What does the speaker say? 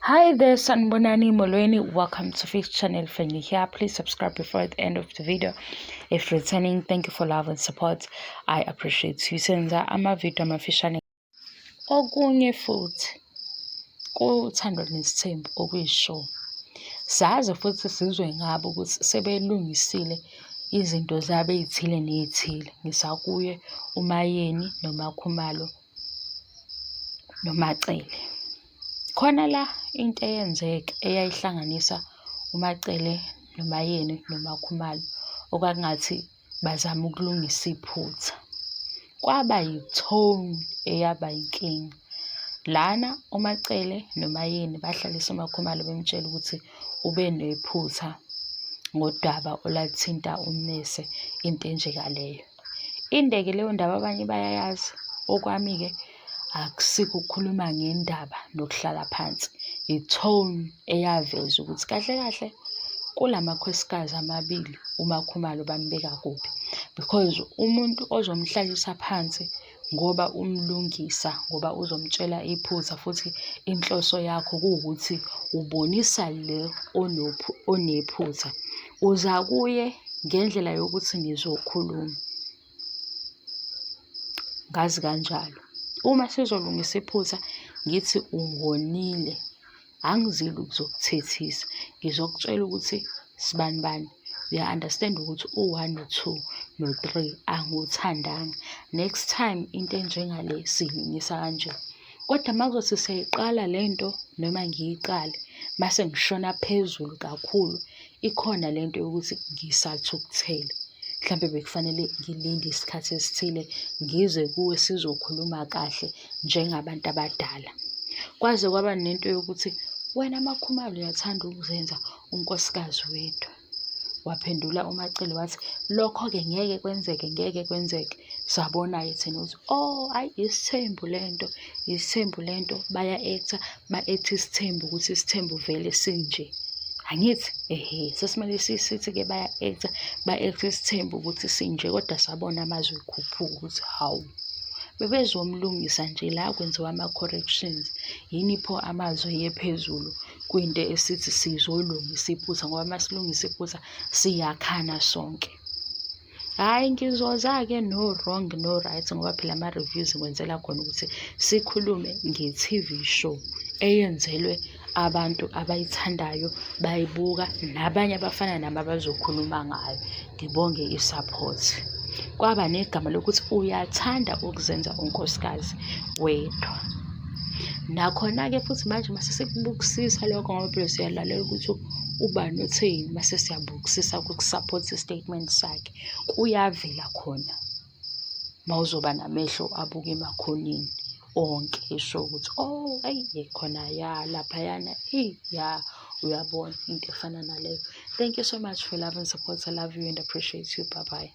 Hi there, Sanbonani Molweni. Welcome to Fix Channel. If you're here, please subscribe before the end of the video. If returning, thank you for love and support. I appreciate you. Senza ama-video amafishane. Okunye futhi kuThando Nesithembu okuyishow. Saze futhi sizwe ngabo ukuthi sebelungisile izinto zabo ey'thile ney'thile. Ngisakuye uMaYeni noMaKhumalo noMaCele. Khona la into eyenzeka eyayihlanganisa uMaCele noMaYeni noMaKhumalo okwakungathi bazama ukulungisa iphutha. Kwaba yi-tone eyaba inkinga. Lana uMaCele noMaYeni bahlalisa uMaKhumalo bemtshela ukuthi ube nephutha ngodaba olwathinta ummese, into enjengaleyo. Inde-ke leyo ndaba abanye bayayazi. Okwami-ke akusikho ukukhuluma ngendaba nokuhlala phansi. I-tone eyaveza ukuthi kahle kahle kula makhosikazi amabili uMaKhumalo bambeka kuphi. Because umuntu ozomhlalisa phansi ngoba umlungisa, ngoba uzomtshela iphutha futhi inhloso yakho kuwukuthi ubonisa le onephutha. Uza kuye ngendlela yokuthi nizokhuluma. Ngazi kanjalo. Uma sizolungisa iphutha ngithi ungonile, angizile ukuzokuthethisa. Ngizokutshela ukuthi sibani bani, uya-understand ukuthi u-one no-two no-three angiwuthandanga. Next time into enjengale siyilungisa kanje. Kodwa uma kuzothi siyayiqala le nto noma ngiyiqale mase ngishona phezulu kakhulu, ikhona le nto yokuthi ngisathukuthele. Mhlampe bekufanele ngilinde isikhathi esithile ngize kuwe sizokhuluma kahle njengabantu abadala. Kwaze kwaba nento yokuthi wena MaKhumalo uyathanda ukuzenza unkosikazi wethu. Waphendula uMaCele wathi lokho-ke ngeke kwenzeke, ngeke kwenzeke. Sabona-ke thina ukuthi oh hhayi isithembu lento, isithembu lento, baya-act-a, ba-act-a isithembu ukuthi isithembu vele sinje. Angithi? Ehhe, sesimele sithi-ke baya-act-a, ba-act-a isithembu ukuthi sinje kodwa sabona amazwi ekhuphuka ukuthi hawu, bebezomlungisa nje la kwenziwa ama-corrections. Yini pho amazwi eye phezulu kwinto esithi sizolungisa iphutha ngoba uma silungisa iphutha siyakhana sonke. Hhayi ngizoza-ke no-wrong no-right ngoba phela ama-reviews ngiwenzela khona ukuthi sikhulume nge-T_V show eyenzelwe abantu abayithandayo bayibuka nabanye abafana nami abazokhuluma ngayo. Ngibonge i-support. Kwaba negama lokuthi uyathanda ukuzenza unkosikazi wedwa. Nakhona-ke futhi manje mase sikubukisisa lokho ngoba phela siyalalela ukuthi ubani utheni mase siyabukisisa ku-support i-statement sakhe. Kuyavela khona mawuzoba namehlo abuka emakhoneni onke esho ukuthi oh eyi khona ya laphayana eyi ya uyabona into efana naleyo. Thank you so much for love and support. I love you and appreciate you. Bye bye.